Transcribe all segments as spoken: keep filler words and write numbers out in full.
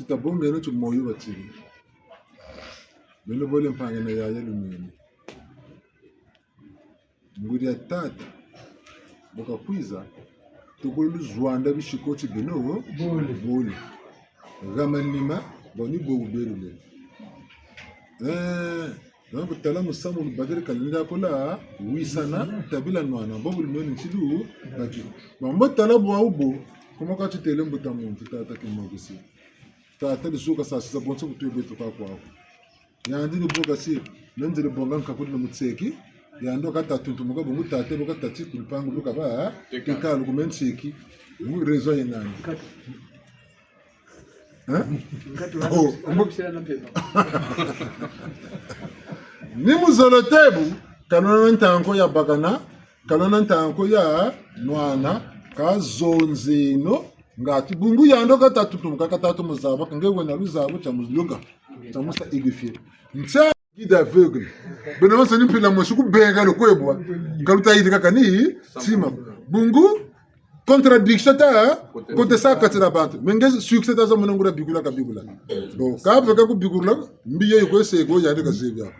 Tabongeno ti moyo batiri. Beno bole mpangi na yaya lumeni. Nguri ya tata. Bu kakwiza. Tukulu zwanda bishiko ti beno. Bole. Bole. Gama nima, boni bo ubelele. Eh, donc tala musamu lubakiri kalenda kola, wisana, tabila nwana, bo buli mweni ntilu, baki. Mambo tala bwa ubo, kuma ka tutêle mbuta muntu, tata Kimokisi. Tata disuka sa sisa bonso kutwe beto kwa kwa. Yandi ni boka si, nenzele bonga nkakuli na mutseki, yandi wakata tuntumuka bungu tata, boka tati ku lupangu lukaba, teka lukume ntseki, mu raison ye nani. Hein? Oh, ni muzolo tebu, kalona ntangu ya bakana, kalona ntangu ya nwana, kazonzeno, ngati bungu yandi wakata tuntumuka, kata tumuzaba, ka nge wena luzabu tia muluka, tia musa édifier. Nsa guide aveugle. Beno bansa ni mpila mosi kubenga lukwebwa. Ka luta yirika kani, tima. Bungu, contradiction ta, kote sa kati dia bantu. Mais nge succès ta za mona nguria bikula ka bikula. Bon, ka beka ku bikula, mbi yo yikwe seko yandi kazebi ako.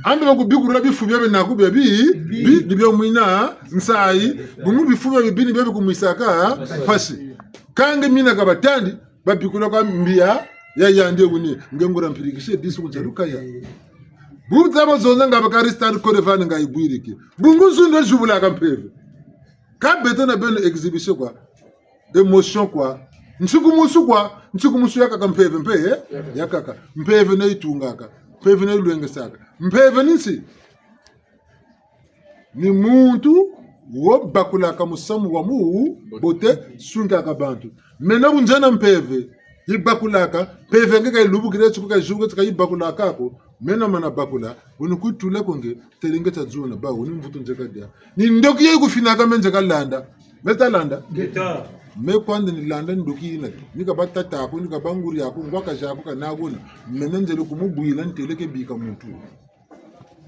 Ambe bakubikurula bifu bia bena ku bia bi, bi, ni bia mwina nsayi, bungu bifu bia bibi ni bia bikumwisaka mpasi. Ka nge mina ka batandi, babikula kwa mbi ya, ya yandi wuni, nge nguria mpirikisi, disi kunza lukaya. Bu taba zonza nga ba Karistan kore vani nga yibwiriki. Bungu nzundu zubulaka mpeve. Ka beto na beno exhibition kwa. Émotion kwa. Nsikumusu kwa. Nsikumusu yakaka mpeve mpe, eh? Yakaka. Mpeve na yitungaka. Mpeve na yilwengesaka. Mpeve ni nsi. Ni muntu wo bakulaka musamu wa mu bote, sungaka bantu. Mena bu nzena mpeve, yibakulaka, mpeve nge ka yilubukire tiko ka yizubuke tiko yibakulaka ko, mena mana bakula, wunu kutula ko nge, tele nge tia zuna, ba, wunu mvutu nzeka dia. Ni ndoki ye kufinaka me nzeka landa. Me ta landa. Ngeta. Me kwandi ni landa ndoki yina. Ni ka ba tata ko, ni ka ba nguri ako, ngwa ka jako ka na wona. Mena nzele kumubwila, ntele ke bika muntu.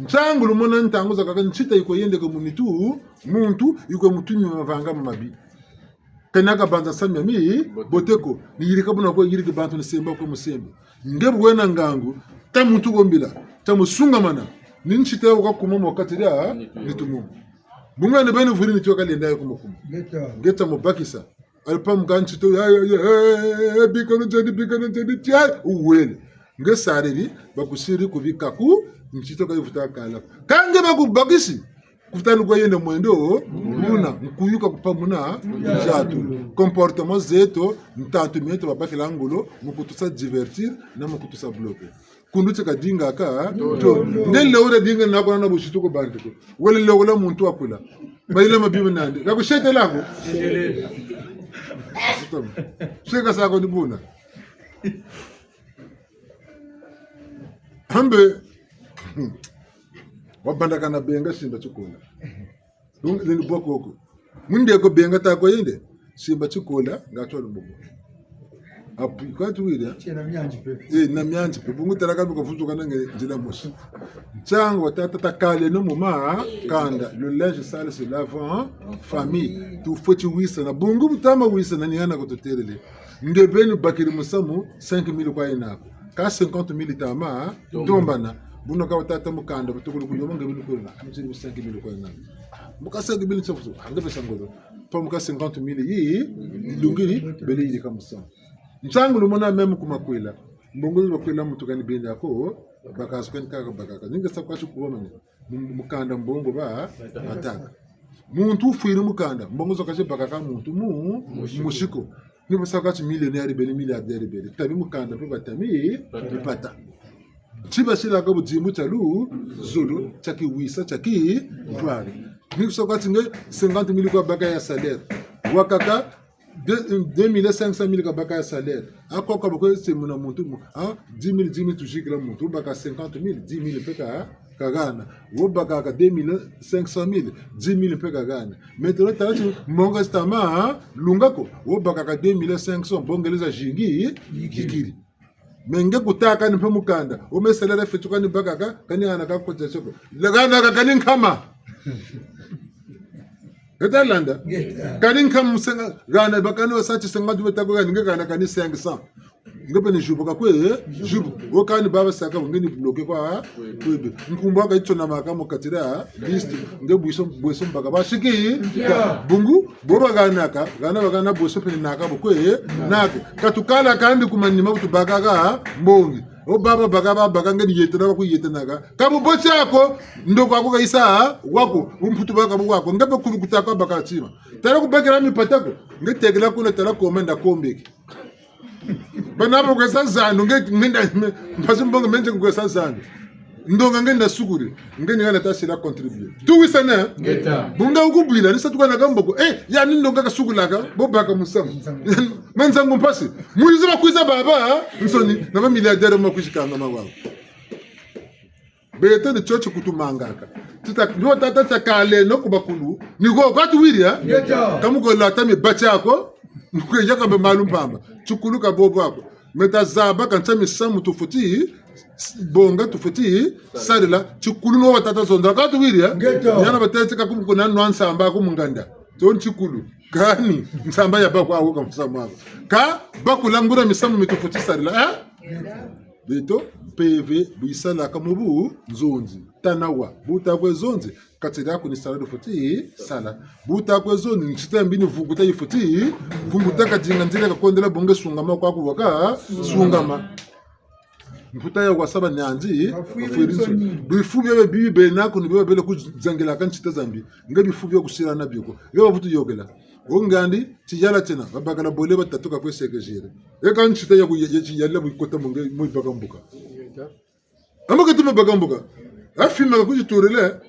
Ntangu lumona ntangu zakaka nsita yikwe yendeke mu nitu, muntu yikwe mutu ni mavanga mabi. Kena kabanza samu mia mi, bote ko, ni yirika buna ko yiriki bantu ni semba ko musembe. Nge bu wena ngangu, ta muntu ko mbila, ta musungamana, ni nsita yo kakuma mu kati dia nitu mu. Bungu ni beni vuri nitu yo kalenda yo kuma kuma. Ngeta. Ngeta mu bakisa. Alpa muka nsito, ya, ya, ya, eh, eh, eh, eh, bika no nzendi, bika no nzendi, tia, uwele. Nge sariri, bakusiri kubika ku, nsito ka yivuta kala. Ka nge bakubakisi, kuvuta lukwa yende mwendo, muna, nkuyuka kupamuna, njatu. Comportement zeto, ntantu mieto babakila ngolo, mu kutusa divertir, na mu kutusa bloquer. Kundu ti kadingaka, to. Nde leo wura dinga na kwa na busitu ko bantu ko. Wele leo wula muntu wakula. Bayila mabibu nandi. Ka kusetela ko. Seka sa ko ni buna. Ambe. Wabandakana benga simba tikola. Donc, leni bwa koko. Mu ndeko benga ta ko yende. Simba tikola, nga twa lumbubu. Apu, kwa tuwiri, eh? Tiena mianzi pe. Eh, na mianzi pe. Bungu tala ka bu kavutuka na nge nzila mosi. Ntangu wa tata takaleno mu makanda. Le linge sale se lave en famille. Tufweti wisana. Bungu bu tama wisana ni hana ko tutelele. Nge beni bakiri musamu cinq mille kwa yena ko. Ka cinquante mille tama, tombana. Buna ka wa tata mukanda, butukulu kuyoma nge beni kuluna. Amziri cinq mille kwa yena. Muka cinq mille tsafutu, anga pesa ngolo. Pa muka cinquante mille yi, lungiri, bele yirika musamu. Ntangu lumona même ku makwela. Mbongo zo bakwela muntu kani benda ko, bakasu kani kaka bakaka. Ninga sa kwa ti kuwa mane. Mu-, mukanda mbongo ba, bataka. Muntu wufwiri mukanda, mbongo zo ka zi bakaka muntu mu, musi ko. Ni bu sa kwa ti millionnaire bele, milliardaire bele. Tabi mukanda mpe batami, bipata. Ti basilaka budimbu tia luzolo, tia kiwisa, tia kintwari. Ni bu sa kwa ti nge cinquante mille kwa baka ya salaire. Wakaka deux, deux mille cinq cent mille ka baka ya salaire. Ako kwa bako se muna muntu mu, ah, dix mille, dix mille tuzikila muntu, baka cinquante mille, dix mille mpe ka, kagana. Wo bakaka deux mille cinq cent mille, dix mille mpe kagana. Maintenant, tala ti mbongo zitama, ah, lunga ko. Wo bakaka deux mille cinq cents, mbongo leza zingi, kikiri. Mais nge kutaka ni mpe mukanda. Wo me salaire fweti kani bakaka, kani hana ka cotisation ko. Lagana ka kani nkama. Beta landa. Ngeta. Kani nkamu senga, hana bakani wasa ti senga tu beta ko kani nge hana kani cinq cents. Nge beni jubu ka kwe, eh? Jubu. Wo kani baba saka nge ni bloqué kwa, kwe be. Nkumbu ka itona maka mu kati dia liste, nge bwiso, bweso mbaka basiki. Ya. Bungu, bo bahanaka, hana bahana bweso peni naka bo kwe, eh? Nake. Ka tukala kandi ku manima bu tubakaka, mbongi. O baba baka ba baka nge ni yetena ba ku yetenaka. Ka bubote ako, ndoko ako ka yisa, wako, mputu baka bu wako. Nge pe kulukuta kwa baka tima. Tala ku bakila mipata ko. Nge tekila kuna tala komanda kombeki. Bana bo kwe sa zandu, nge, nge nda, mpasi mbongo menje kwe sa zandu. Ndonga nge nda sukuri, nge ni hana ta sila contribuer. Tuwisane? Ngeta. Bu nge wukubwila, ni sa tuka na kamboko. Eh, ya ni ndonga ka sukulaka, bo baka musamu. Manzangu mpasi. Muyizi bakwiza baba, nsoni, na ba milliardaire ma kwizi kanga ma wabo. Beto ni tio ti kutumangaka. Tita, ndio tata tia kaleno ku bakulu. Ni ko kwa tuwiri, eh? Ngeta. Ka mu ko lata mi bati ako. Nkwe yaka mbe malu mpamba. Tikulu ka bobo ako. Meta zaba ka ntia misamu tufweti bonga, tufweti sarila. Tikulu ni wo batata zonza. Kwa tuwiri, eh? Ngeta. Yana batete ka ku mu kuna nwa nsamba ku mu nganda. Tio ntikulu. Kani, nsamba ya bakwa wo ka musamu ako. Ka bakula nguria misamu mi tufweti sarila, eh? Beto, mpeve, bu yisalaka mu bunzonzi. Tanawa, bu ta kwe zonzi, kati diaku ni sala dufweti sala. Bu ta kwe zonzi, ntita mbi ni vunguta yifweti vunguta, ka dinga nzila ka kwendela bo nge sungama kwa ku waka sungama. Mputa ya wasa ba nandi, bafwiri nsoni. Bifu bia bibi bena ku ni bia bele ku zangilaka ntita za mbi. Nge bifu bia kusila na bio ko. Nge bavutu yokela. O ngandi, tiyala tiena, babakala bole batatu ka kwe seke zere. E ka ntita ya ku ya, ya, ya la bu kota mu nge, mu baka mbuka. Amba ka tomo baka mbuka. Afima ka ku titurele,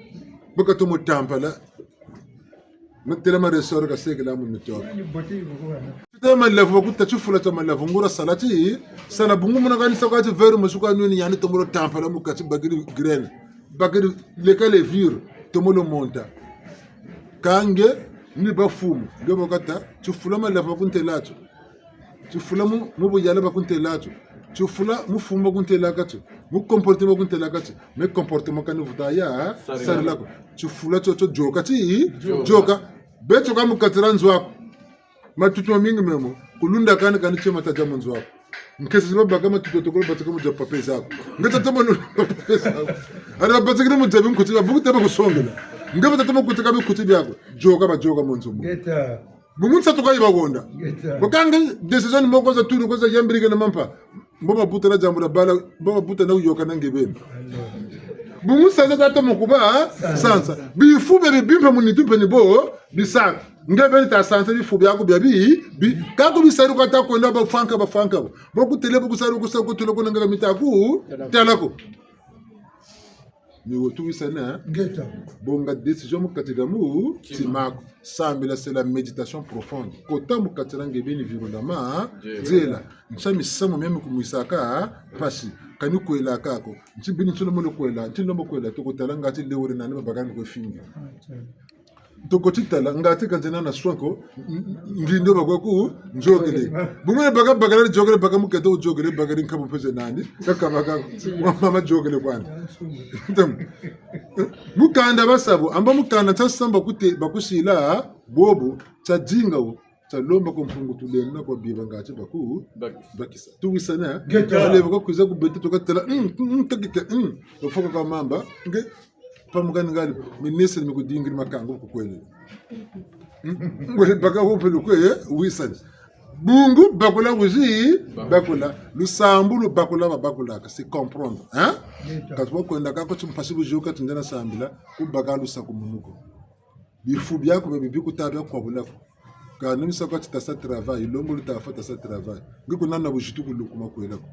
baka tomo tampala. Matela ma ressort ka sekela mu mitoka. Ntita ya malavu bakuta tifula tia malavu nguria sala ti, sala bungu muna kani sa kwa ti verre mosi kwa nwini yani tomo lo tampala mu kati bakiri graine. Bakiri leka levure, tomo lo monta. Ka nge, ni ba fumu, nge bakata, tifula malavu bakuntela tio. Tifula mu, mu buyala bakuntela tio. Tifula mu fumu bakuntelaka tio. Mu comportement bakuntelaka tio. Mais comportement kani vuta ya, sarila ko. Tifula tio tio dioka ti, dioka. Beto ka mu kati dia nzo aku. Matutu mamingi memo, kulunda kani kani tie mata dia mu nzo aku. Nkesi zi babaka matutu tokolo batika mu dia papier zaku. Nge tata manu papier zaku. Ari babatikiri mu dia binkuti bia, bu kuteba kusongela. Nge batata mu kutika binkuti biaku. Dioka badioka mu nzo mu. Ngeta. Bungu nsatu ka yi bahonda. Ngeta. Bakanga décision ni mo koza tulu koza yambirike na mampa. Mbo mabuta na diambu dia bala, mbo mabuta na wuyoka na nge beni. Bungu sansa tata mu kuba, sansa. Bifu bia bibi mpe mu nitu mpe ni bo bisaka. Nge beni ta sansa bifu biaku bia bi, bi. Ka ku bisari kwa ta kwenda bafwanka, bafwanka. Bo kutele bo kusari kusa kutula kuna nge ka mita ku, tala ko. Ni wo tuwisana. Ngeta. Bonga décision mu kati dia mutima aku. Sambila, c'est la méditation profonde. Kota mu kati dia nge beni virulama, nzela. Nzela. Ntia misamu mia mi kumwisaka mpasi. Kani kwelaka ko. Nti bini nti lombo kwela, nti lombo kwela, toko tala ngati lewere nani babakani kwe fingi. Toko ti tala, ngati ka nzena na swanko, n-, n-, ngindo bakwe ku, nzokele. Bungu baka, bakala nzokele, baka mukete nzokele, bakala nkabu mpeze nani, kaka baka, mama nzokele kwani. Ntam. Mukanda basabo, amba mukanda tia samba kute, bakusila, bobo, tia dinga wo, tia lomba kwa Mpungu Tulendo na kwa biba ngati baku, bakisa. Tuwisana, ngeta. Kale baka kwiza ku beto toka tala, mm, mm, mm, takite, mm. Bafoka kwa mamba, nge, Pamukani ngali, ministre mi kudingiri makangu kukwele. Ngwe baka wo pelu kwe, eh, wisani. Bungu bakula wizi, bakula. Lusambu lu bakula ba bakula, ka si comprendre, hein? Ngeta. Kasi bo kwenda kako ti mpasi buziuka ti nge na sambila, ku baka lusakumunu ko. Bifu biaku bia bibi kuta bia kwabula ko. Kani misa kwa ti ta sa travail, lombo lu ta fwa ta sa travail. Nge kuna na buzitu ku lukuma kwela ko.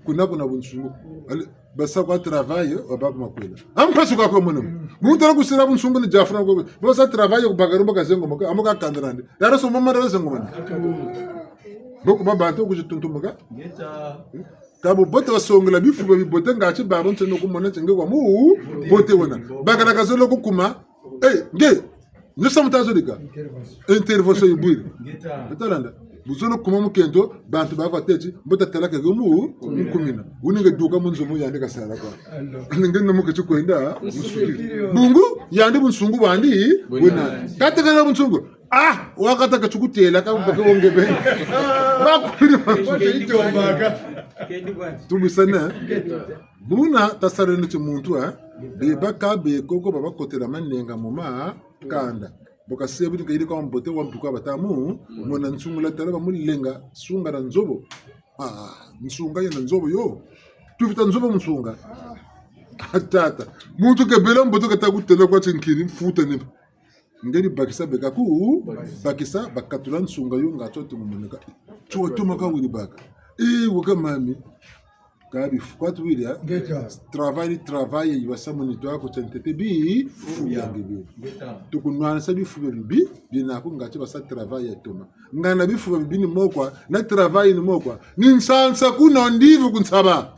Kuna kuna bunsungu. Ale, basa kwa travail, wabaka makwela. Ampasi kwa kwa mwana. Muntu ala kusila bunsungu ni diafra kwa. Basa travail ku baka rumba ka zengo maka, amoka kandra ndi. Yara so mama ra zengo mani. Boko ba bantu ku zituntumuka. Ngeta. Ka bubote basongela bifu bia bibote ngati babo nteno kumona ti nge kwa mu, bote wena. Bakala kazolo kukuma. Eh, nge. Nyo samu ta zolika. Intervention. Intervention yibwiri. Ngeta. Betalanda. Bu zolo kuma mukento, bantu ba kwa teti, mbo ta tala ke mu, mukumina. Wuni nge duka mu nzo mu yandi kasala kwa. Nge no mu keti kwenda, musukiri. Bungu, yandi bunsungu bwandi, bwena. Kata kana bunsungu. Ah, wakata ka tukutela, ka, ka, ka wonge be. Bakuri. Tubisane. Buna tasareno ti muntu, eh? Beba ka be koko babakotela manenga mu makanda. Bo ka sebi ni kayiri kwa mbote wa mpuka batamu, mona nsungula tala bamulenga, sunga na nzobo. Ah, nsunga yena nzobo yo. Tufita nzobo mu nsunga. Ah, tata. Muntu kebela mbote kata kutela kwa tinkiri, mfuta ni. Ngeri bakisa beka ku, bakisa bakatula nsunga yo nga tio tumoneka. Tio tuma ka wiri baka. Eh, waka mami. Ka bifu, kwa tuwiri, eh? Ngeta. Travail, travail, yi basa mu nitu aku tia ntete bi, fu bia nge bi. Ngeta. Tukunwanisa bifu bia bibi, bina ku ngati basa travail ya toma. Ngana bifu bia bibi ni mokwa, na travail ni mokwa. Ni nsansa ku na ndivu ku nsaba.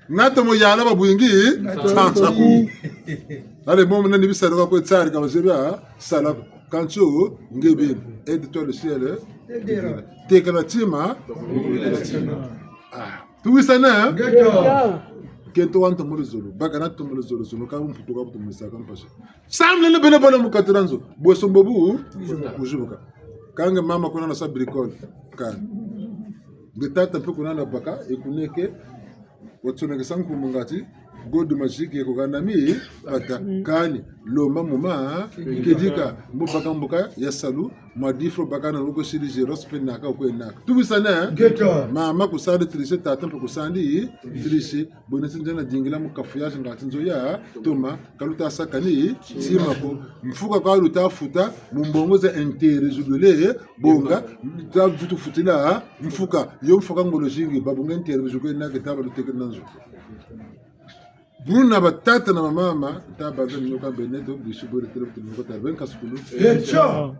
Na tomo yala babwingi, nsansa ku. Allez, momo na ni bisalu ka kwe tsari ka bazebi, ah, sala ku. Kansi, nge beni, aide-toi le ciel, eh? Tekela tima. Ah, tuwisane, eh? Ngeta. Kento wa ntomo luzolo, baka na ntomo luzolo, zolo ka mputu ka butu mwisa ka mpasi. Samle ne bele bele mu kati dia nzo, bweso mbobu, kuzibuka. Ka nge mama kuna na sa bricole, ka. Nge tata mpe kuna na baka, e kuneke, watsonekesa nkumbu ngati, Gold Magic ye kukanda mi, pata, kani, lomba muma, kedika, mbo baka mbuka ya salu, mwa difro baka na luko siri zeros pe naka ukwe naka. Tuwisane, eh? Ngeta. Mama kusandi triche, tata mpe kusandi triche, bwena ti nzena dingila mu kafu ya zinga ti nzo ya, toma, ka luta sakani, sima ko, mfuka ka luta futa, mu mbongo za intérêt zulule, bonga, ta vutu futila, mfuka, yo mfuka ngolo zingi, babunga intérêt zulule na ke taba luteke na nzo. Buna batata na bamama, ta banza mino ka beneto, bisu bwere tele butu mino ka ta benka sukulu. Echa!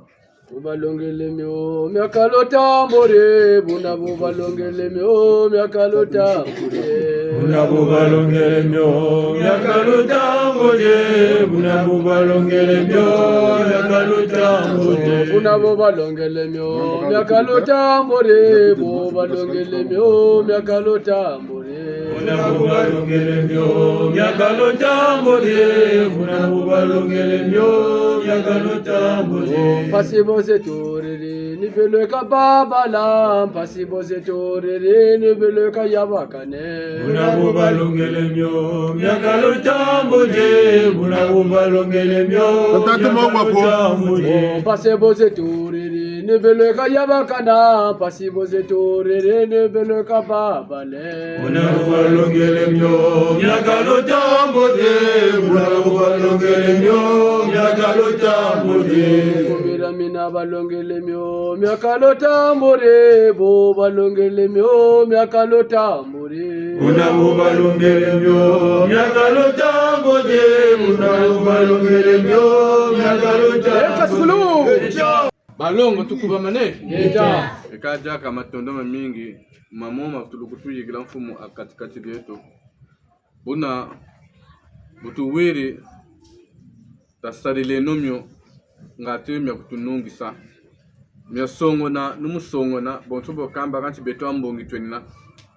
Bubalongele mio, miakalo tambore, buna bubalongele mio, miakalo tambore. Buna bubalongele mio, miakalo tambore, buna bubalongele mio, miakalo tambore. Buna bubalongele mio, miakalo tambore, bubalongele mio, miakalo tambore. Buna bubalongele mio, miakalo tambore, buna bubalongele mio, miakalo tambore. Mpasi bo zetorere, ni bele ka babala, mpasi bo zetorere, ni bele ka yabakane. Buna bubalongele mio, miakalo tambore, buna bubalongele mio, miakalo tambore. Mpasi bo zetorere, ni bele ka yabakana, mpasi bo zetorere, ni bele ka babale. Buna bubalongele mio, miakalo tambore, buna bubalongele mio, miakalo tambore. Kumira mina balongele mio, miakalo tambore, bo balongele mio, miakalo tambore. Buna bubalongele mio, miakalo tambore, buna bubalongele mio, miakalo tambore. Eka sukulu. Balongo tukubamane. Ngeta. Eka diaka matondo mamingi, mamo ma vutulu kutuyikila mfumu ha kati-kati dieto. Buna bu tuwiri tasarileno mio, ngatu mia kutunungisa. Mia songona, numu songona, bonso bo kamba kansi beto ha mbongi twenina.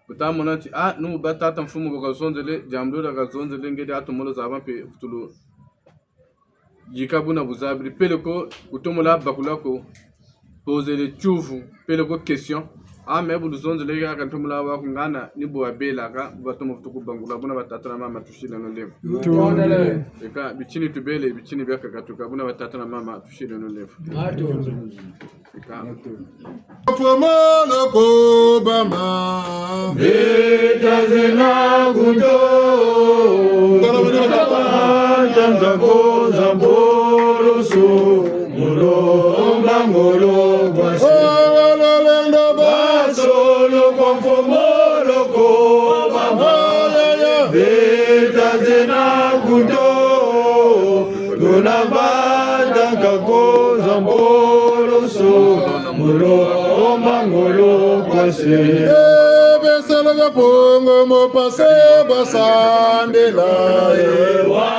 Bu tamona ti, ah, numu batata mfumu bo kazonzele, diambu dio kazonzele, ngedi atomolo zaba mpe vutulu yika buna buzabiri, peleko kutomola bakula ko, poser le tiyuvu, peleko question. Ah, mais bu luzonzele kaka ntomola wa kungana, ni bo wabelaka, bu batomo vutu kubangula, buna batata na mama tusileno lemvo. Tondele. Eka, bitini tubele, bitini biakakatuka, buna batata na mama tusileno lemvo. Atondele. Fomolo ko bama. Beta zena kunto. Tanga ko za mpoloso. Mulomba ngolo kwase. Basolo kwa fomolo ko bama. Beta zena kunto. Luna batanga ko za mpoloso, mulomba ngolo kwase. Eh, besala bia Kongo mo pase basandela, eh. Wa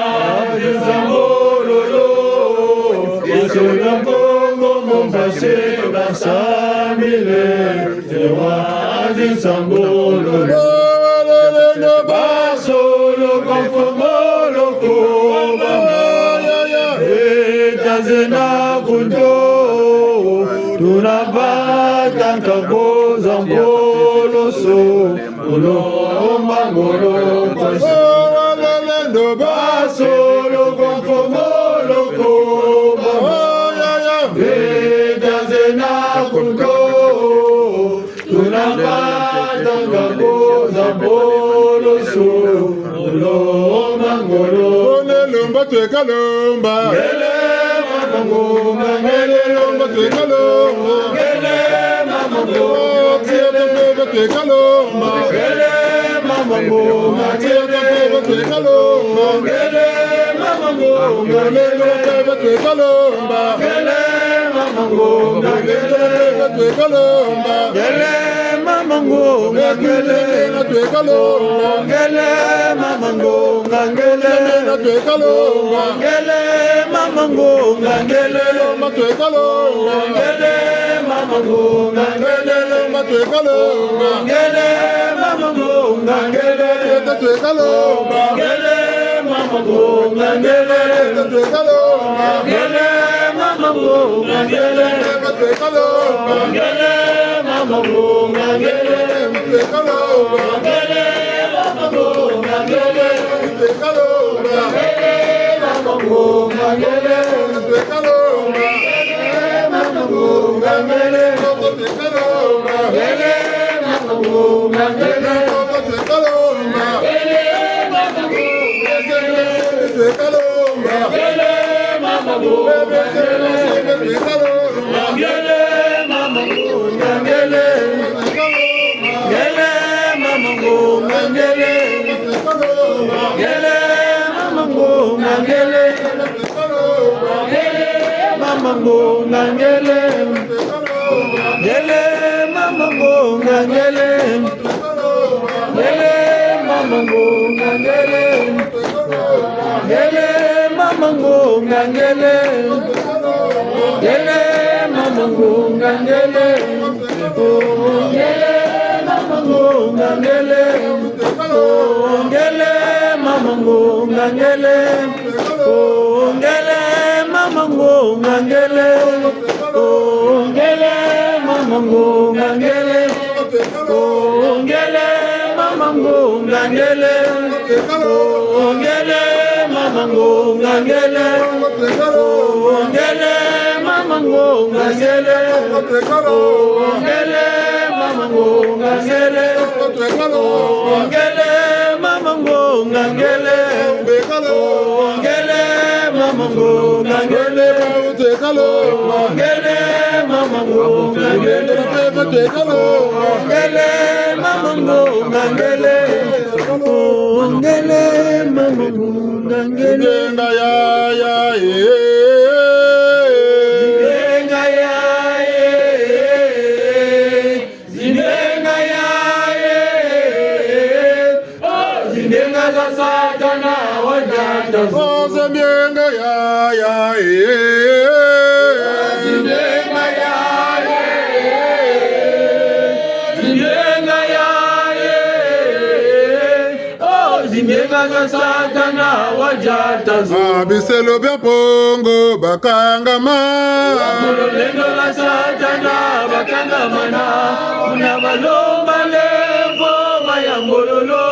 za ngolo yo, besala bia Kongo mo Base basambile, ewa zi nsambulu. Lolendo basolo kwa mfomolo ko. Eta zena kunto, tuna vata nkakoza mpoloso. Ngolo, mangolo, kwa so, lolendo basolo kwa mfomolo ko. Eta zena kunto, tuna vata nkakoza mpoloso. Ngolo, mangolo. Ngele lomba tweka lomba. Ngele mama ngunga, ngele lomba tweka lomba. Ngele mama ngunga, ngele lomba tweka lomba. Ngele mama ngunga, ngele lomba tweka lomba. Ngele mama ngunga, ngele lomba tweka lomba. Ngele mama ngunga, ngele lomba tweka lomba. Ngele mama ngunga, ngele lomba tweka lomba. Ngele mama ngunga, ngele lomba tweka lomba. Ngele mama ngunga, ngele lomba tweka lomba. Ngele mama ngunga, ngele lomba tweka lomba. Ngele mama ngunga, ngele lomba tweka lomba. Ngele mama ngunga, ngele lomba tweka lomba. Ngele mama ngunga, ngele lomba tweka lomba. Ngele mama ngunga, ngele lomba tweka lomba. Ngele mama ngunga, ngele lomba tweka lomba. Ngele mama ngunga, ngele lomba tweka lomba. Ngele mama ngunga, ngele lomba tweka lomba. Ngele mama ngunga, ngele lomba tweka lomba. Ngele mama ngunga, ngele lomba tweka lomba. Ngele mama ngunga, ngele lomba tweka lomba. Ngele mama ngunga, ngele. Ngele mama ngunga, ngele. Ngele mama ngunga, ngele. Ngele mama ngunga, ngele. Ngele mama ngunga, ngele. Ngele mama ngunga, ngele. Ngele mama ngunga, ngele. Ngele mama ngunga, ngele. Oh, ngele mama ngunga, ngele. Oh, ngele mama ngunga, ngele. Oh, ngele mama ngunga, ngele. Oh, ngele mama ngunga, ngele. Oh, ngele mama ngunga, ngele. Oh, ngele mama ngunga, ngele. Oh, ngele mama ngunga, ngele. Oh, ngele mama ngunga, ngele. Oh, ngele mama ngunga, ngele. Oh, ngele mama ngunga, ngele. Ngele mama ngunga, ngele. Ngele mama ngunga, ngele. Oh, ngele mama ngunga, ngele. Ndenga ya, ya, eh. Ndenga ya, eh. Zindenga ya, eh, oh, zindenga za Satana, wajata zo. Oh, zindenga ya, ya, eh. Zindenga ya, eh, zindenga ya, eh, oh, zindenga za Satana, wajata zo. Ah, biselo bia Mpungu bakangama. Wa mu lulendo lwa Satana bakangamana, kuna balomba lemvo bayambololo.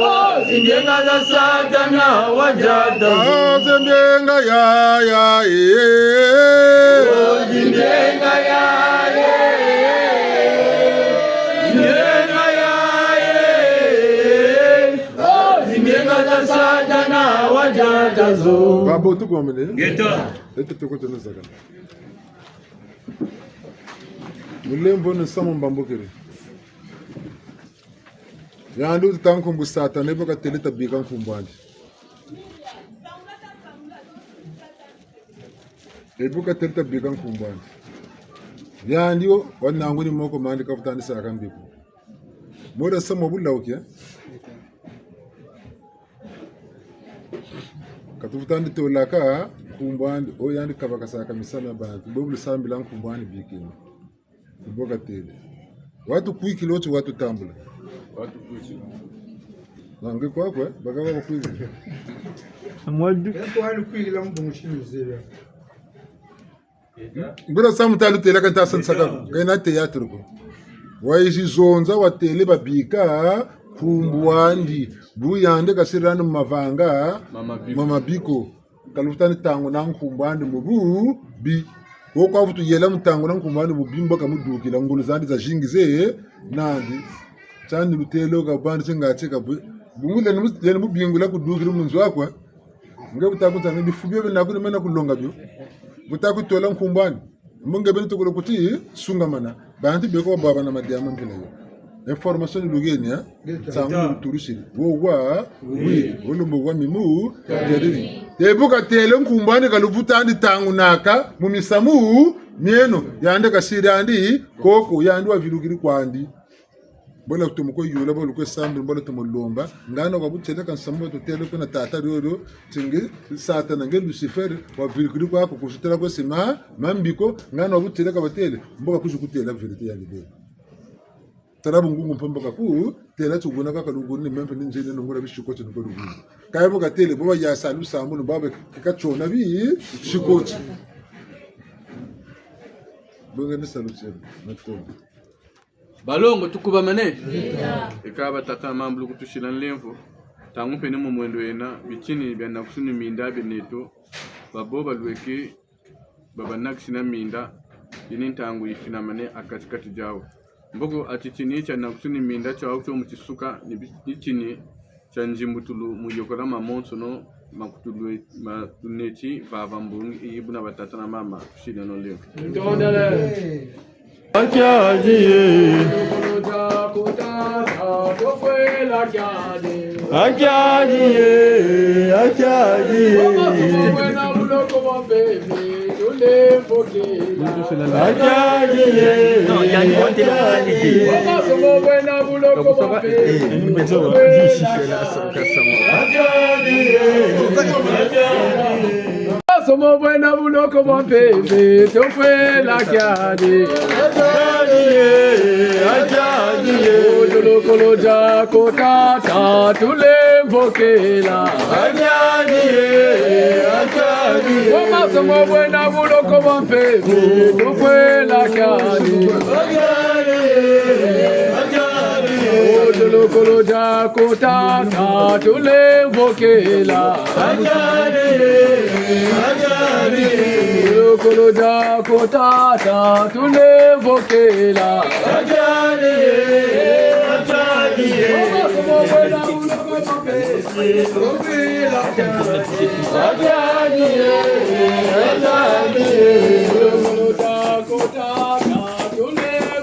Oh, zindenga za Satana wajata zo. Ah, zindenga ya, ya, eh. Oh, zindenga ya, eh. Zindenga ya, eh. Oh, zindenga za Satana wajata zo. Babo, tukwamene. Ngeta. Ete toko tena zakana. Mulemvo ni nsamu mbambukiri. Yandi wuta nkumbu Satana, ebu katele tabika nkumbu'andi. Ebu katele tabika nkumbu'andi. Yandi wo, wananguni moko mandi kafutani saka mbi ko. Mora nsamu wa bulawuki, eh? Ka tufutandi tolaka Nkumbu'andi, o yandi kabakasaka misala mia bantu, bo bu lusambila nkumbu'andi bikini. Ni bo katêle. Watukwikila ti watutambula. Watukwikila. Nange kwakwe, bakaba bakwikila. Amwadu. Eko wali kwikila mu bungu shi mizela. Mbula samu ta lutêla ka nta sansaka ko. Ka yena théâtre ko. Wayizi zonza watêle babika nkumbu'andi. Bu yandi kasirila ni mu mavanga, mama biko. Mama biko. Ka lufutani tanguna nkumbu'andi mu bubi. Wo kwa vutu yela mu tanguna nkumbu'andi mu bubi, mbo kamudukila ngolo zandi zazingi ze nandi. Tiandi lutêlo ka bandi tinga tika bu. Bungu leni mu-, leni mu bingula kudukila mu nzo akwa. Nge bu ta kuta ni bifu bio bina kuni mena kulonga bio. Bu ta kutola nkumbu'andi. Mbo nge beni tukulu kuti sungamana. Bantu beko bababa na madiama mpila yo. Information ni lugeni, eh? Ngeta. Nsangu ni luturusiri. Wo wa, wi, wo lumbu wa mimu, tadiri. Te bu katêle nkumbu'andi ka luvutandi tangunaka, mu misamu mieno, yandi kasirandi, koko, yandi wavilukiri kwandi. Mbo lwatomo kwe yula, mbo lukwe sambila, mbo lwatomo lomba. Ngano kwa butêle ka nsamu batutêle kuna tata roro, ti nge Satana nge Lucifer, wavilukiri kwaku kusutela kwe sima, mambi ko, ngano kwa butêle ka batêle, mbo ka kuzi kutêla vérité ya libela. Tala bungungu mpamba kaku, têla tuguna kaka luguni, ni mempe ni nzeni nungula bishiko ti nungula luguni. Kaya mbo katêle, bo baya sa lusambu, ni baba kika tiona bishiko ti. Bungu ni salu tiena, matondo. Balongo, tukubamane. Eka batata na mama, bu lukutusila nlemvo. Ntangu mpe ni mu mwendo yena, bitini bia nakusunu minda bia neto, babo balweke, babanakisina minda, yini ntangu yifinamane ha kati-kati diawu. Mboko a titini tia nakusunu minda tiawu tio mu tisuka, ni bi-, ni titini tia nzimbutulu mu yokola mamonsono ma kutulwe-, ma tuneti vava mbungi yi buna batata na mama, tusileno nlemvo. Ntondele. Akiadi ye. Akiadi ye, akiadi ye. Akiadi ye. Non, il y a une bonne télé. Akiadi ye. Masomo bwena buloko bwa mpeve, tofwela kiadi. Kiadi ye, kiadi ye. Otolokolo diako tata, tulemvokela. Kiadi ye, kiadi ye. Wa masomo bwena buloko bwa mpeve, tofwela kiadi. Kiadi ye, kiadi ye. Otolokolo diako tata, tulemvokela. Lokolo diako tata, tulemvokela. Lokolo diako tata, tulemvokela.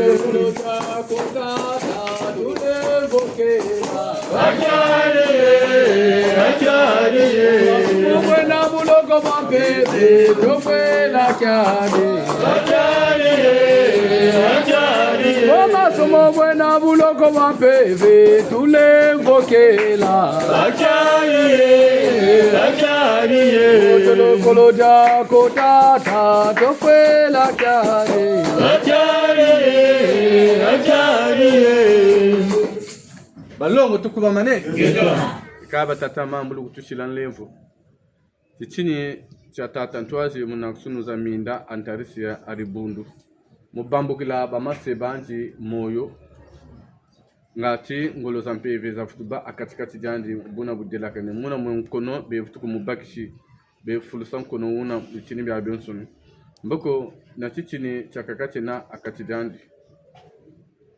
Lokolo diako tata, tulemvokela. Kiadi ye, kiadi ye. Masomo bwena buloko bwa mpeve, tofwela kiadi. Kiadi ye, kiadi ye. Wa masomo bwena buloko bwa mpeve, tulemvokela. Kiadi ye, kiadi ye. Otolokolo diako tata, tofwela kiadi. Kiadi ye, kiadi ye. Balongo, tukubamane. Ngeta. Eka batata na mama, bu lukutusila nlemvo. Titini tia tata Ntwazi mu nakusunu za minda Antarisia a Dibundu. Mu bambukila bamase bandi moyo. Ngati ngolo za mpeve zavutu bâ ha kati-kati diandi buna budelakane. Muna mwe nkono bevutu kumubakisi. Befulusa nkono wuna bitini biabionsono. Mboko na titini tiakaka tiena ha kati diandi.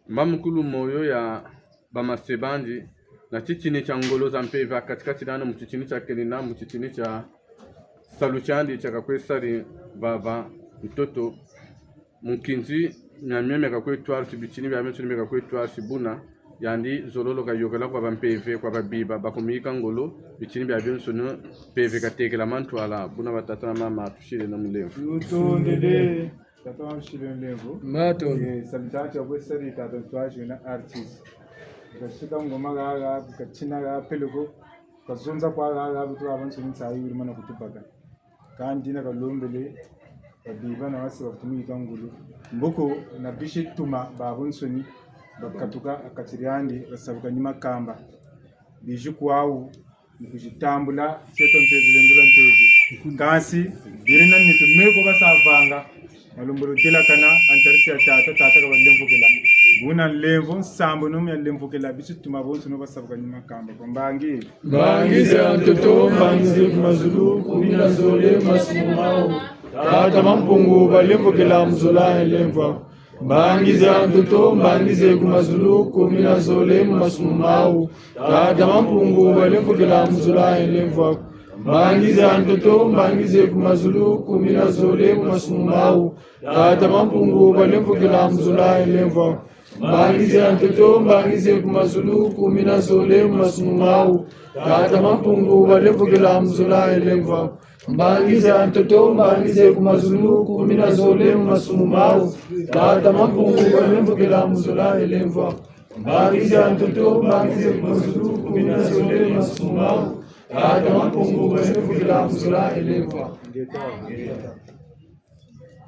Mba mukulu moyo ya bamase bandi, na titini tia ngolo za mpeve ha kati-kati diandi, mu titini tia kenina, mu titini tia salu tiandi tiakakwe sari vava ntoto. Mu nkinzi, miamio miakakwe twarisi, bitini biabionsono biakakwe twarisi buna, yandi zololo kayôkela kwa bampeve, kwa babiba, bakumuyika ngolo, bitini biabionsono, mpeve katekela mantwala, buna batata na mama, tusileno mulemvo. Tutondele, tata wa tusileno mulemvo. Matondo. Eh, salu tiaku tiakwe sari, tata Ntwazi wena artiste. Kasika ngoma haha, katina ha peleko, kazonza kwa haha, beto babansoni nsayi wiri mana kutubaka. Kâ ndina kalombele, babiba na basi bakutumika ngolo. Mboko na bisi tuma babansoni, bakatuka ha kati diandi, basabuka ni makamba. Bizi kwawu, ni kuzitambula, tieto mpeve, lendula mpeve. Kansi, biri na nitu meko basa vanga, malembolo delakana, ha ntarisi ya tata, tata kabalemvokela. Buna nlemvo, nsambanu ya lemvokela, bisi tuma bonso no basabuka ni makamba. Kwa mbangi. Mbangi ze ha ntoto, mbangi ze ku mazulu, kumi na zole, masumu mawu. Tata Mampungu, balemvokela mu zola ya nlemvo aku. Mbangi ze ha ntoto, mbangi ze ku mazulu, kumi na zole, masumu mawu. Tata Mampungu, balemvokela mu zola ya nlemvo aku. Mbangi ze ha ntoto, mbangi ze ku mazulu, kumi na zole, masumu mawu. Tata Mampungu, balemvokela mu zola ya nlemvo aku. Mbangi ze ha ntoto, mbangi ze ku mazulu, kumi na zole, masumu mawu. Tata Mampungu, balemvokela mu zola ya nlemvo aku. Mbangi ze ha ntoto, mbangi ze ku mazulu, kumi na zole, masumu mawu. Tata Mampungu, balemvokela mu zola ya nlemvo aku. Mbangi ze ha ntoto, mbangi ze ku mazulu, kumi na zole, masumu mawu. Tata Mampungu, balemvokela mu zola ya nlemvo aku.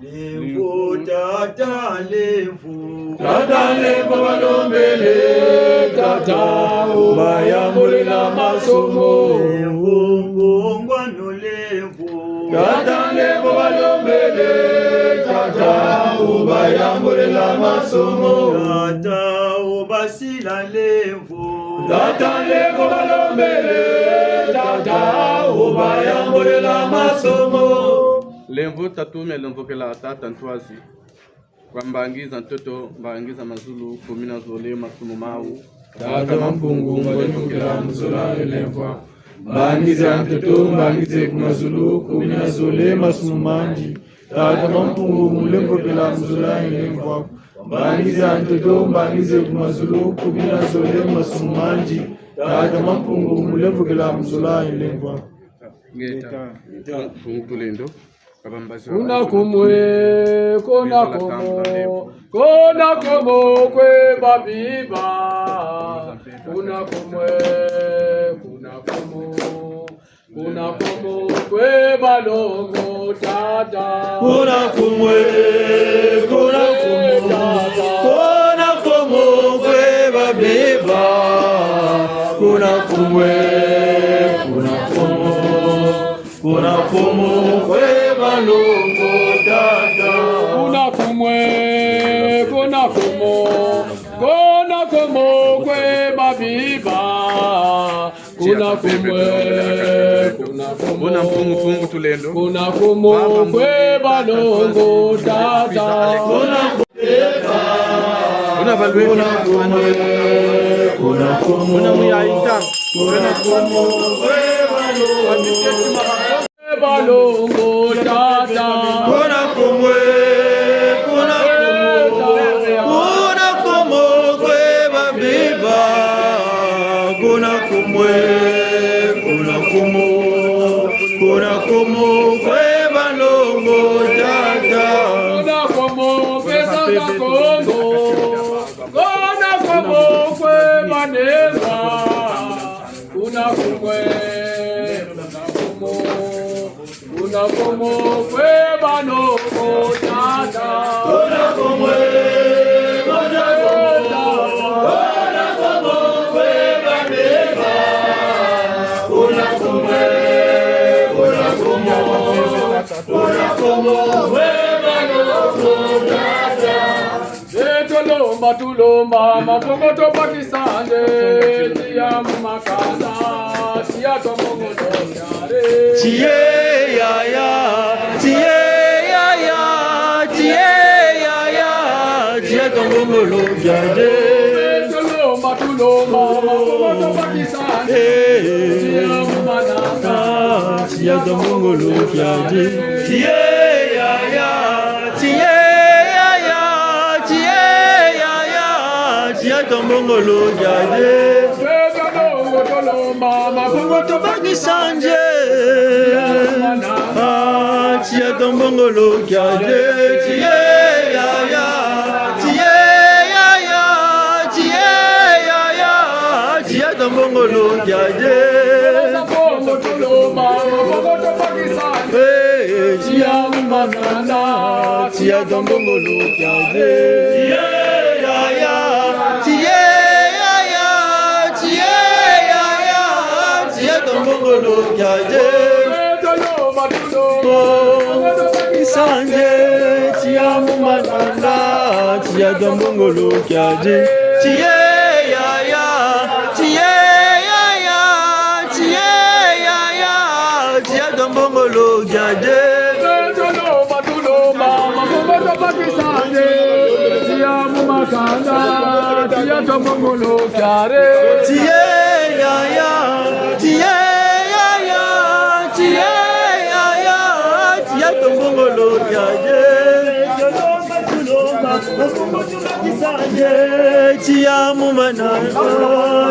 Nlemvo, tata nlemvo. Tata nlemvo balombele, tata, o bayambolela masumu. Nlemvo, ngongwano nlemvo. Tata nlemvo balombele, tata, o bayambolela masumu. Tata, o basila nlemvo. Tata nlemvo balombele, tata, o bayambolela masumu. Nlemvo tatu mia lemvokela tata ntwazi. Kwa mbangi za ntoto, mbangi za mazulu, kumi na zole, masumu mawu. Tata Mampungu, balemvokela mu zola ya nlemvo aku. Mbangi ze ha ntoto, mbangi ze ku mazulu, kumi na zole, masumu mandi. Tata Mampungu, mulemvokela mu zola ya nlemvo aku. Mbangi ze ha ntoto, mbangi ze ku mazulu, kumi na zole, masumu mandi. Tata Mampungu, mulemvokela mu zola ya nlemvo aku. Ngeta. Ngeta. Mpungu Tulendo. Kuna kumwe, kuna kumo, kuna kumo kwe babiba. Kuna kumwe, kuna kumo, kuna kumo kwe balongo tata. Kuna kumwe, kuna kumo, kuna kumo kwe babiba. Kuna kumwe, kuna kumo, kuna kumo kwe balongo tata. Kuna kumwe, kuna kumo, kuna kumo kwe babiba. Kuna kumwe, kuna kumo, kuna kumo kwe balongo tata. Kuna kumwe, kuna kumwe, kuna kumwe, kuna muyayi nta. Kuna kumwe, balongo tata. Kuna kumwe, kuna kumwe, kuna kumwe kwe babiba. Kuna kumwe, kuna kumwe, kuna kumwe kwe balongo tata. Kuna kumwe, pesa za Kongo. Kuna kumwe kwe banema. Kuna kumwe, kuna kumwe, kuna kumwe kwe banoko tata. Kuna kumwe, kuna kumwe, kuna kumwe kwe banema. Kuna kumwe, kuna kumwe, kuna kumwe kwe banoko tata. Beto lomba, tulomba, Mampungu tubakisa nde, tiya mu makanda, tiya tombongolo kiade. Tiye yaya, tiye yaya, tiye yaya, tiya tombongolo kiade. Beto lomba, tulomba, Mampungu tubakisa nde, tiya mu mananga, tiya tombongolo kiade. Tiye yaya, tiye yaya, tiye yaya, tiya tombongolo kiade. Beto lomba, tulomba, Mampungu tubakisa nde, ah, tiya tombongolo kiade. Tiye yaya, tiye yaya, tiye yaya. Ngolo kiadi. Eh, tiya mu makanda, tiya twa mbongolo kiadi. Tiye yaya, tiye yaya, tiye yaya, tiya twa mbongolo kiadi. Sanje, tiya mu makanda, tiya twa mbongolo kiadi. Tiye yaya, tiye yaya, tiye yaya, tiya twa mbongolo kiadi. Tiya mu makanda, tiya twa mbongolo kiadi. Tiye yaya, tiye yaya, tiye yaya, tiya twa mbongolo kiadi. Tiya mu makanda,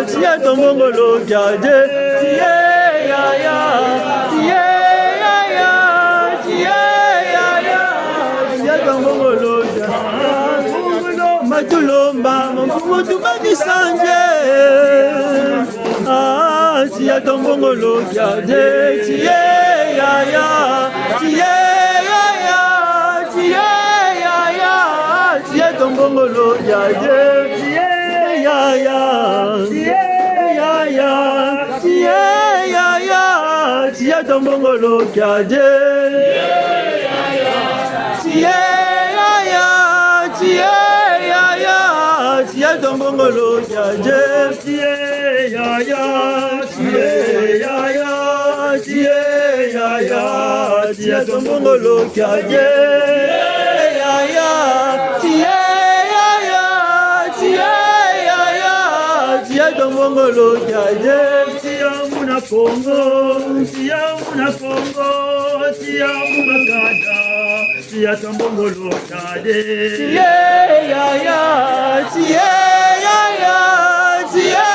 tiya twa mbongolo kiadi. Tiye yaya, tiye yaya, tiye yaya, tiya twa mbongolo kiadi. Matulomba, makumu tubaki sanje. Ah, tiya twa mbongolo kiadi, tiye yaya, tiye yaya, tiye yaya, tiya twa mbongolo kiadi, tiye yaya, tiye yaya, tiye yaya, tiya twa mbongolo kiadi. Tiye yaya, tiye yaya, tiya twa mbongolo kiadi. Tiye yaya, tiye yaya, tiye yaya, tiya twa mbongolo kiadi. Tiye yaya, tiye yaya, tiye yaya, tiya twa mbongolo kiadi. Tiya muna Kongo, tiya muna Kongo, tiya mu makanda, tiya twa mbongolo kiadi. Tiye yaya, tiye yaya, tiye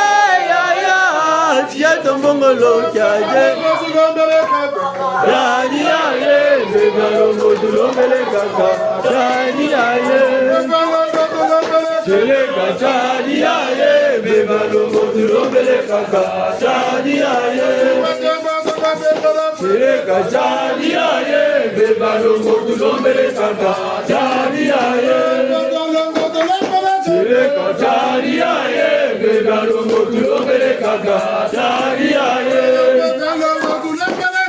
yaya, tiya twa mbongolo kiadi. Kiadi yaye, bebe longo tulombele kaka. Kiadi yaye. Seleka kiadi yaye, bebe longo tulombele kaka. Kiadi yaye. Seleka kiadi yaye, bebe longo tulombele kaka. Kiadi yaye. Seleka kiadi yaye, bebe longo tulombele kaka. Kiadi yaye.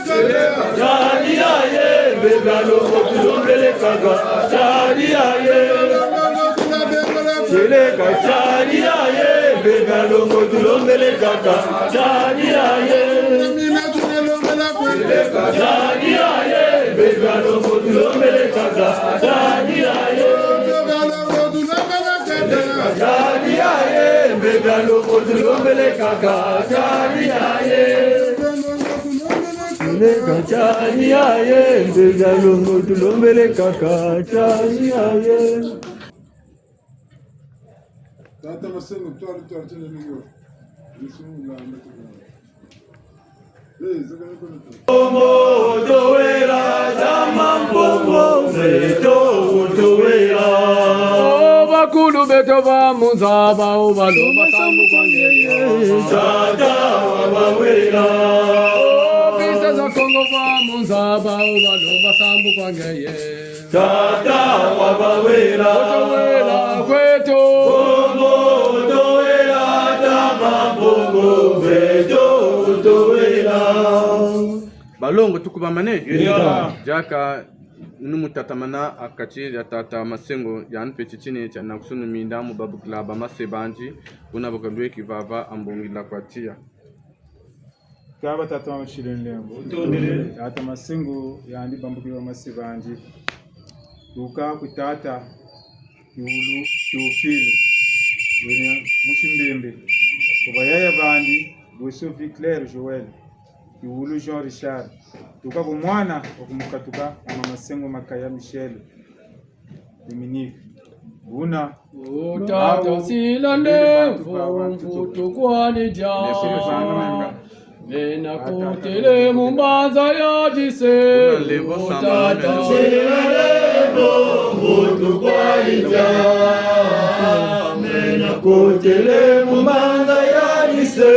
Seleka kiadi yaye, bebe longo tulombele kaka. Kiadi yaye. Seleka kiadi yaye, bebe longo tulombele kaka. Kiadi yaye. Seleka kiadi yaye, bebe longo tulombele kaka. Kiadi yaye. Seleka kiadi yaye, bebe longo tulombele kaka. Kiadi yaye. Seleka kiadi yaye, bebe longo tulombele kaka. Kiadi yaye. Tata Masengo, twala, twala, twala, twala. Bongo towela, tama bongo, beto towela. Oh, bakulu beto ba mu nza ba, oh, balomba sambu kwa ngeye. Tata wa bawela. Oh, bisa za Kongo ba mu nza ba, oh, balomba sambu kwa ngeye. Tata wa bawela. Towela kweto. Bongo towela, tama bongo, beto towela. Balongo, tukubamane? Ngeta. Diaka, ni mu tatamana ha kati dia tata Masengo, yandi mpe titini tia nakusunu minda mu babukila bamase bandi, buna bu kalweki vava ha mbongila kwa tiya. Kaba tata wa mashile nlembo. Tondele. Tata Masengo, yandi bambukila bamase bandi. Tuka ku tata Kiwulu Théophile, wena musi Mbembe. Ku bayaya bandi, Bweso Viclair Joël, Kiwulu Jean Richard. Tuka ku mwana wa ku mukatuka, mama Masengo Makaya Michel, Dominique. Buna. O tata, sila nde mvu, mvutu kwa ni dia. Bena kotele mu mbanza ya dise. O tata, sila nde mvu, mvutu kwa ni dia. Bena kotele mu mbanza ya dise.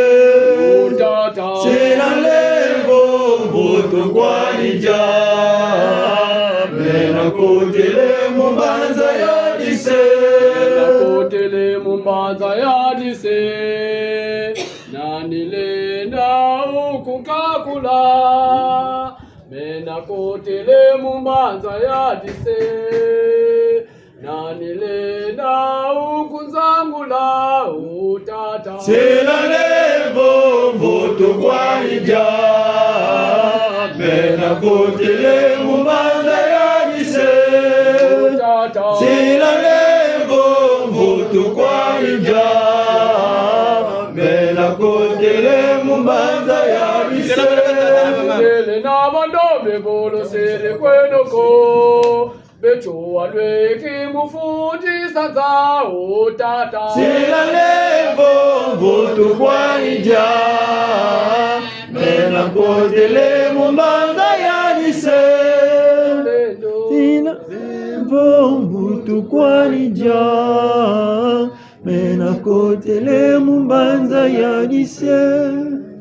Mbanza yandi se, nani lenda wu kunkakula? Meno nakotele mu mbanza yandi se, nani lenda wu kunzangula, o tata? Sila lemvo, mvutu kwani dia. Meno nakotele mu mbanza yandi se. O tata. Sila lemvo, mvutu kwani dia. Meno nakotele mu mbanza yandi se. Mindele na bandombe bolosele kweno ko. Beto walweki mu futi sanza, o tata. Sila lemvo, mvutu kwani dia. Meno nakotele mu mbanza yandi se. Sila lemvo, mvutu kwani dia. Meno nakotele mu mbanza yandi se.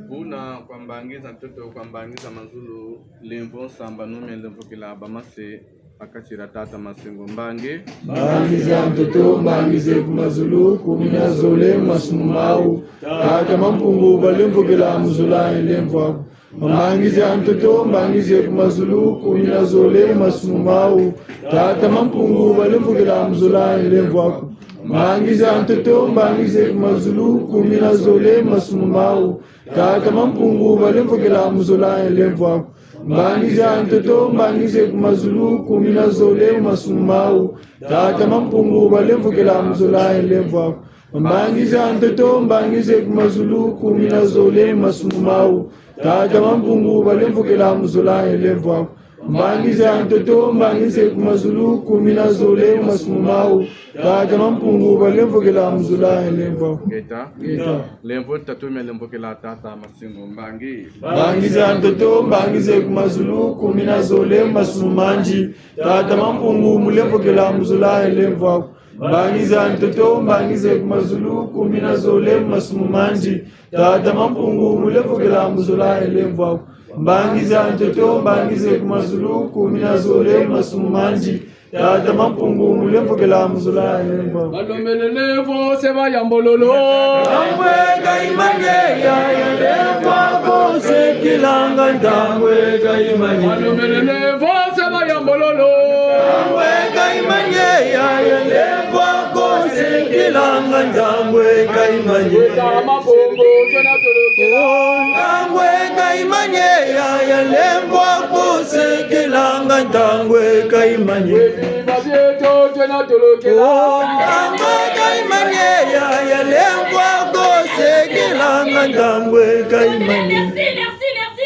Buna kwa mbangi za ntoto, kwa mbangi za mazulu, lemvo nsambanu mia lemvokela bamase, bakatila tata Masengo mbangi. Mbangi za ntoto, mbangi ze ku mazulu, kumi na zole masumu mawu. Tata Mampungu balemvokela mu zola ye lemvo aku. Mbangi za ntoto, mbangi ze ku mazulu, kumi na zole masumu mawu. Tata Mampungu balemvokela mu zola ye lemvo aku. Mbangi za ntoto, mbangi ze ku mazulu, kumi na zole masumu mawu. Tata Mampungu balemvokela mu zola ye lemvo aku. Mbangi za ntoto, mbangi ze ku mazulu, kumi na zole masumu mawu. Tata Mampungu balemvokela mu zola ye lemvo aku. Mbangi za ntoto, mbangi ze ku mazulu, kumi na zole masumu mawu. Tata Mampungu balemvokela mu zola ye lemvo aku. Mbangi za ntoto, mbangi ze ku mazulu, kumi na zole masumu mawu. Tata Mampungu balemvokela mu zola ye lemvo aku. Ngeta. Ngeta. Lemvo tatu mia lemvokela tata Masengo mbangi. Mbangi za ntoto, mbangi ze ku mazulu, kumi na zole masumu mandi. Tata Mampungu mulemvokela mu zola ye lemvo aku. Mbangi za ntoto, mbangi ze ku mazulu, kumi na zole masumu mandi. Tata Mampungu mulemvokela mu zola ye lemvo aku. Mbangi za ntoto, mbangi ze ku mazulu, kumi na zole masumu mandi. Tata Mampungu mulemvokela mu zola ye lemvo aku. Balombele lemvo se bayambololo. Ntangwe kayimanye ya, ya lemvo ako se kilanga, ntangwe kayimanye. Balombele lemvo se bayambololo. Ntangwe kayimanye ya, ya lemvo ako se kilanga, ntangwe kayimanye. Weta Makongo twena tolokela. Ntangwe kayimanye ya, ya lemvo ako se kilanga, ntangwe kayimanye. Weti babieto twena tolokela. Ntangwe kayimanye ya, ya lemvo ako se kilanga, ntangwe kayimanye. Merci, merci, merci.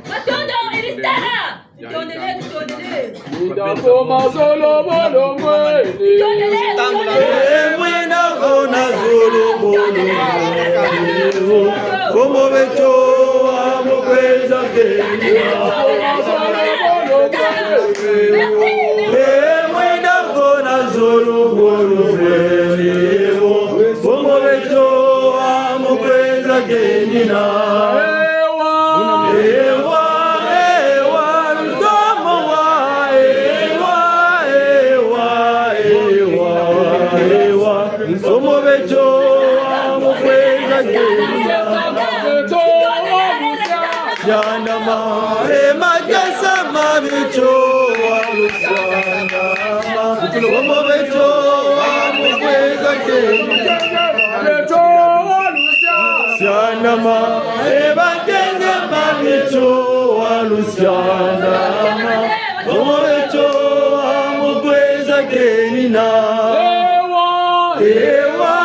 Matondo, Elistara. Tutondele, tutondele. Mwinda ko mazolo bolo mwe. Tutondele, tutondele. Eh, mwinda ko mazolo bolo mwe. Kongo beto, amo kweza ke. Merci, merci. Eh, mwinda ko mazolo bolo mwe. Kongo beto, amo kweza ke nina. Ewa, ewa, lutomo wa, ewa, ewa, ewa, ewa. Nsomo beto, amo kweza ke. Sianama, e makesa ma beto, alu sianama. Nsomo beto, amo kweza ke. Sianama, e bakenge ma beto, alu sianama. Nsomo beto, amo kweza ke nina. Ewa, ewa,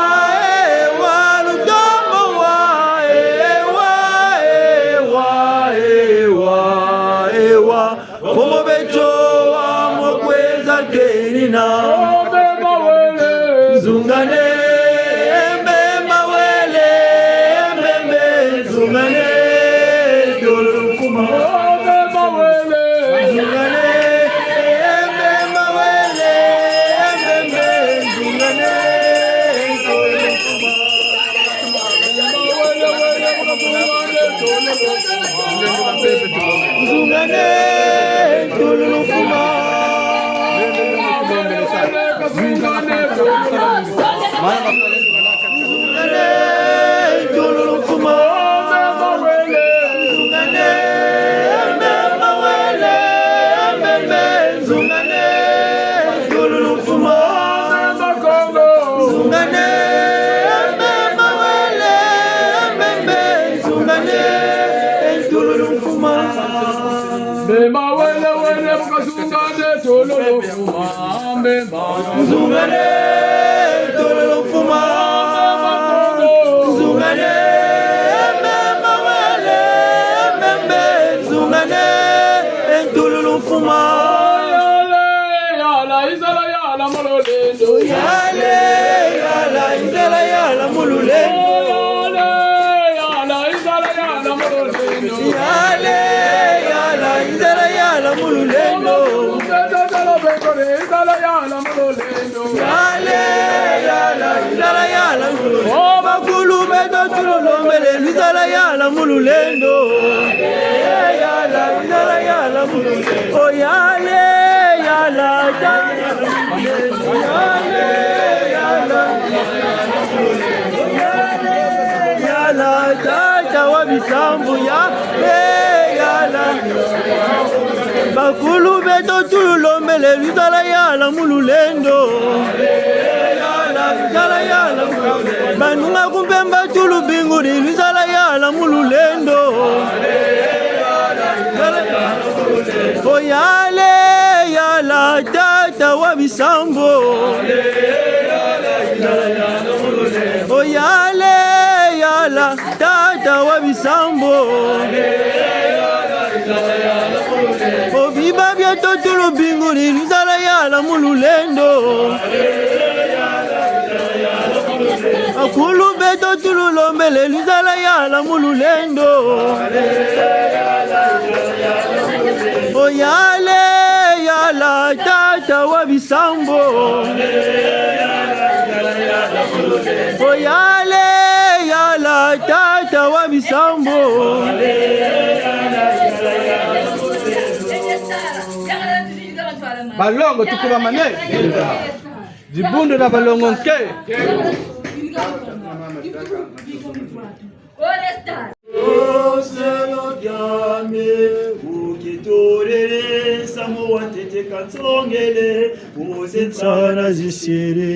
lutomo wa, ewa, ewa, ewa, ewa. Kongo beto, amo kweza ke nina. Nzungane, mbe mawele, mbe, mbe, nzungane, tolo lukuma. Nzungane, mbe mawele, mbe, mbe, nzungane, tolo lukuma. Nzungane, tolo lukuma. Mbemba wele wele, bu kazungane, tololo mfuma, mbemba. Nzungane, tololo mfuma. Nzungane, mbemba wele, mbembe, nzungane, ntululu mfuma. Yale, yala, izala, yala, mu lulendo. Yale, yala, izala, yala, mu lulendo. Yale, yala, izala, yala, mu lulendo. Yale, yala, izala, yala, mu lulendo. Yale, yala, izala, yala, mu lulendo. O bakulu beto tululombele, lwizala yala mu lulendo. Yala, izala yala mu lulendo. O yale, yala, ta-, yale, yala, yala, tata wa bisambu, yale, yala. Bakulu beto tululombele, lwizala yala mu lulendo. Banunga ku mpemba tulubinguri, lwizala yala mu lulendo. O yale, yala, tata wa bisambu. O yale, yala, tata wa bisambu. O biba bieto tulubinguri, lwizala yala mu lulendo. Bakulu beto tululombele, lwizala yala mu lulendo. O yale, yala, tata wa bisambu. O yale, yala, tata wa bisambu. Balongo, tukubamane. Dibundu dia balongo nke. Ozelo kiame, ukitolele, samu wa ntete kansongele, oze nsana zisele.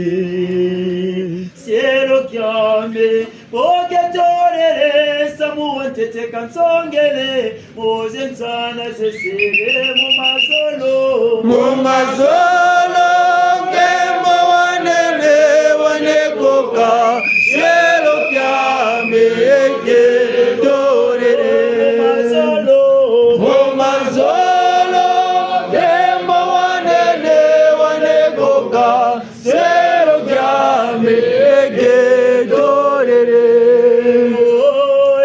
Cielo kiame, ukitolele, samu wa ntete kansongele, oze nsana zesele mu mazolo. Mu mazolo, nkembo wa nene wa nekoka, cielo kiame, ukitolele. Mu mazolo, nkembo wa nene wa nekoka, cielo kiame, ukitolele. O,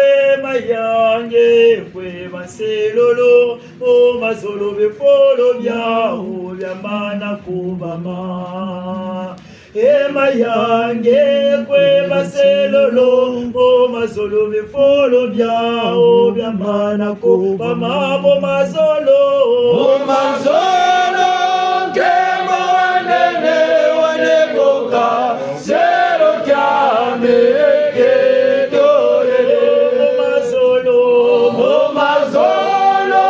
e mayange, kwe baselolo, o mazolo bifolo biawu biamana kubama. E mayange, kwe baselolo, o mazolo bifolo biawu biamana kubama, bo mazolo. Bo mazolo, nkembo wa nene wa nekoka, cielo kiame, ukitolele. Bo mazolo. Bo mazolo,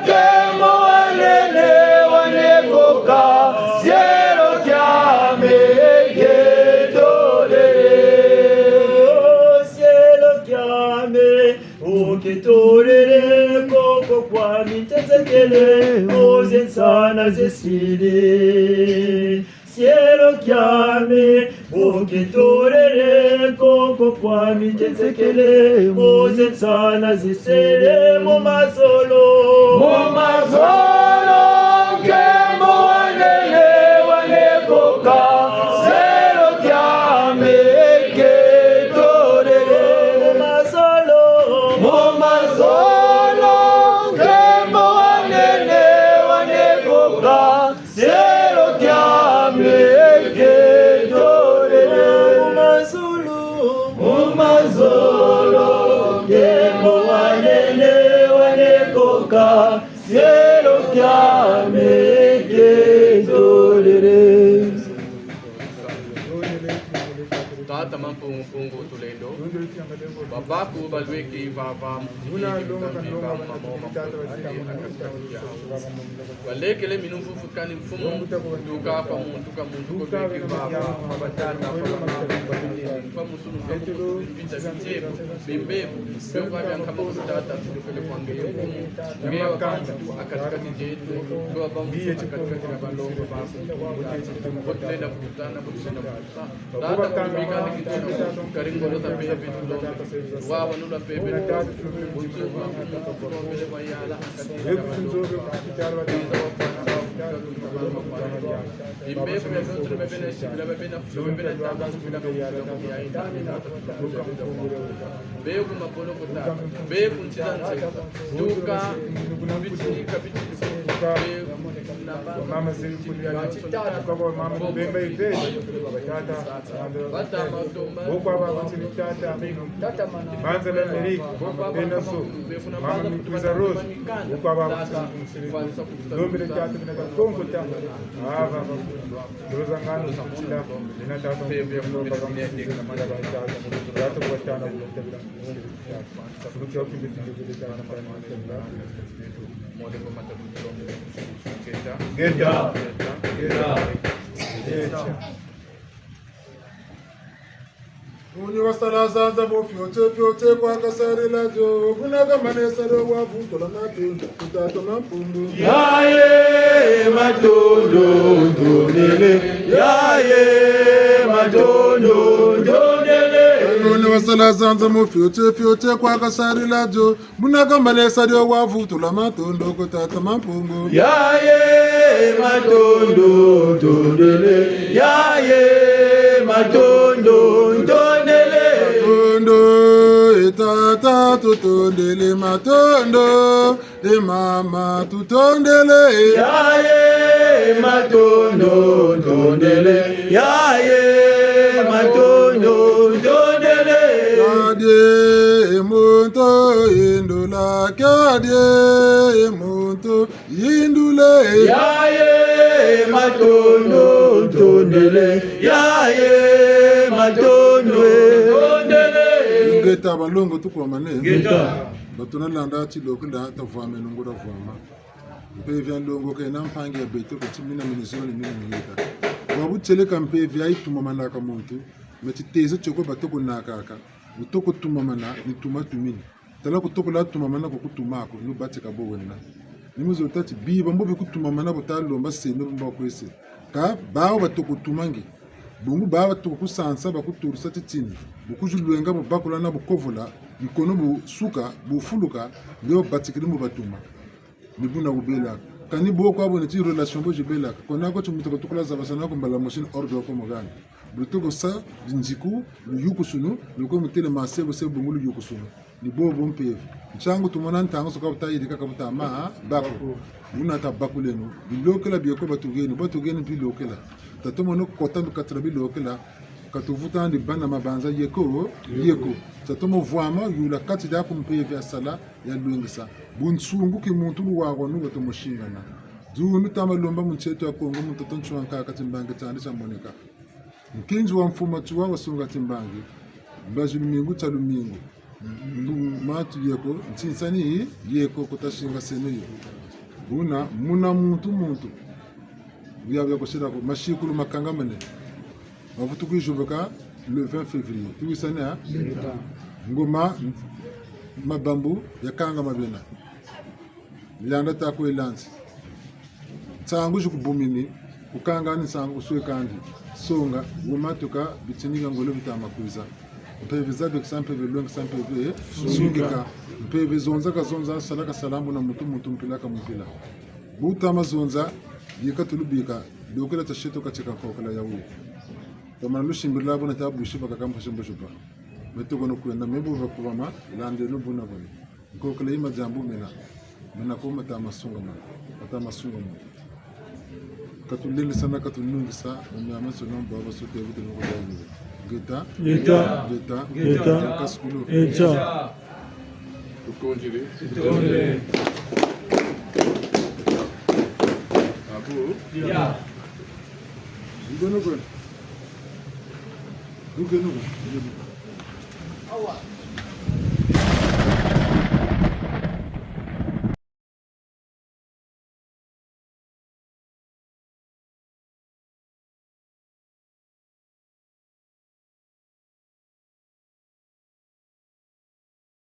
nkembo wa nene wa nekoka, cielo kiame, ukitolele. Cielo kiame, ukitolele, koko kwami ntetekele, oze nsana zesele. Cielo kiame, ukitolele, koko kwami ntetekele, oze nsana zesele mu mazolo. Mu mazolo, nkembo wa nene wa nekoka, cielo kiame, ukitolele. Mu mazolo. Mu mazolo, nkembo wa nene wa nekoka, cielo kiame, ukitolele. Mu mazolo. Mu mazolo, nkembo wa nene wa nekoka, cielo kiame. Tata Mpungu Mpungu Tulendo. Babaku balweki vava mu kizidi, Nzambi ba mama ma mpungu, a kati kati kiawu. Balekele minu mvuvu kani mfumu, tuka kwa muntu ka muntu ko lweki vava, kwa batata, kwa bamama, kwa batini, kwa musunu, kwa mukulu, mvita, bitebo, bimbevo, bioka bia nkama ku tata, tulukele kwa ngeye mfumu, ngeye wa bantu, a kati kati dieto, ngeye wa bantu, a kati kati na balongo, ba mfumu, tata, bo tulenda kutana, bo tulenda kutana. Tata, kumbika ni kitana, kari ngolo za mpeve tulombe. Wawanula mpeve tulombe. Bunsungu wa kumuntu tulombele kwa yala, a kati kati na balongo. Bimbevo bia nzonzolo bia bena sibila, bia bena fula, bia bena tama, sibila, bia bena fula, bia bena fula. Beku mapolo kota, beku ntila nzeka, tuka, kabiti, kabiti, beku na ba-, mama zeri kulia, tuka kwa mama Bemba Ive, tata, boko aba bansiri tata, Banza l'Amérique, bena so, mama Mitwiza Rose, boko aba bansiri, lombele tata, bina kakongo tata, aba, aba, Rosa ngano sutila, bina tata, tata, tata, tata, Ngeta. Ngeta. Ngeta. Muni wasala zanza mo fiote, fiote kwa kasarila dio. Buna kamane salo wa vutula matondo, ku tata Mampungu. Yaye matondo, ntondele. Yaye matondo, ntondele. Muni wasala zanza mo fiote, fiote kwa kasarila dio. Buna kamane salo wa vutula matondo ku tata Mampungu. Yaye matondo, ntondele. Yaye matondo, ntondele. Matondo, e tata, tutondele matondo. E mama, tutondele. Yaye matondo, ntondele. Yaye matondo, ntondele. Kadie e muntu yindula, kadie e muntu yindule. Yaye matondo, ntondele. Yaye matondo, ntondele. Ngeta balongo tukwamane. Ngeta. Batuna landa ti lokunda tavwameno nguria vwama. Mpeve ya nlongo kena mpangi ya beto ko ti mina mini zolo ni mina mini yeka. Bwabu tieleka mpeve ya yi tumamanaka muntu, me titezo tioko batoko nakaka. Butoko tumamana, ni tuma tumini. Tala kutoko la tumamana ko kutuma ko, nu batika bo wena. Ni mu zolo tâ ti biba mbo bi kutumamana bu talomba seno mbo kwese. Kâ bawu batoko tuma nge. Bungu bawu batoko kusansa bakuturisa titini. Bu kuzulwenga bu bakula na bu kovola, nkono bu suka, bu fuluka, nge babatikiri mu batuma. Ni buna bubelaka. Kani bo kwa bo neti relation bo zibelaka. Kona ko ti muntu katukula zabasana ko mbala mosi ni ordre ko mugani. Bu toko sa, binziku, luyukusunu, luko mutele masebo sebo bungu luyukusunu. Ni bobo mpeve. Ntiangu tumona ntangu so ka buta yirika ka buta ma, bako. Buna tabakuleno. Bilokela bieko batugeni, batugeni bilokela. Tatomono kota mu kati dia bilokela. Ka tuvutandi bana mabanza yeko, yeko. Tatomo vwama, yula kati diaku mpeve ya sala, ya lwengisa. Bunsungu ki muntu luwawanu batomo singana. Dunu tama lomba mu nsi eto ya Kongo, mu ntoto nsi wa nkaka timbangi tiandi tiamoneka. Nkinzi wa mfuma tiwa wasonga timbangi. Mbazi lumingu tia lumingu. Ndu matu yeko, nsinsani yeko kutasinga seno yo. Buna, muna muntu muntu. Bia bia kusila ko, masikulu makangamane. Mavutu kwizoboka le vingt février. Tuwisane, ha? Ngoma, mabambu, yakangama bena. Landa ta kwe lanzi. Nsangu zi kubumini, kukangani nsangu kuswekandi. Songa, wumatuka, bitininga ngolo bitama kwiza. Mpeve zabikisa, mpeve lwengisa, mpeve sungika. Mpeve zonza kazonza, sala kasala, muna muntu muntu, mpila ka mpila. Bu tama zonza, yika tulubika, lokela tia seto katika nkokela ya wuyu. Tamana lusimbirila bona ta bwisi bakaka mpasi mbo zuba. Meto kono kwenda, me bu bakubama, lande no buna buna. Nkokela yi madiambu mena. Mena ko mata masunga ma. Mata masunga ma. Katulendisana, katunungisa, mu miamiansoni mbo basote butu noko dani. Ngeta. Ngeta. Ngeta. Ngeta. Kasukulu. Ngeta. Tukondele. Tukondele. Abu. Ya. Ngono ngono. Lukenu ko. Awa.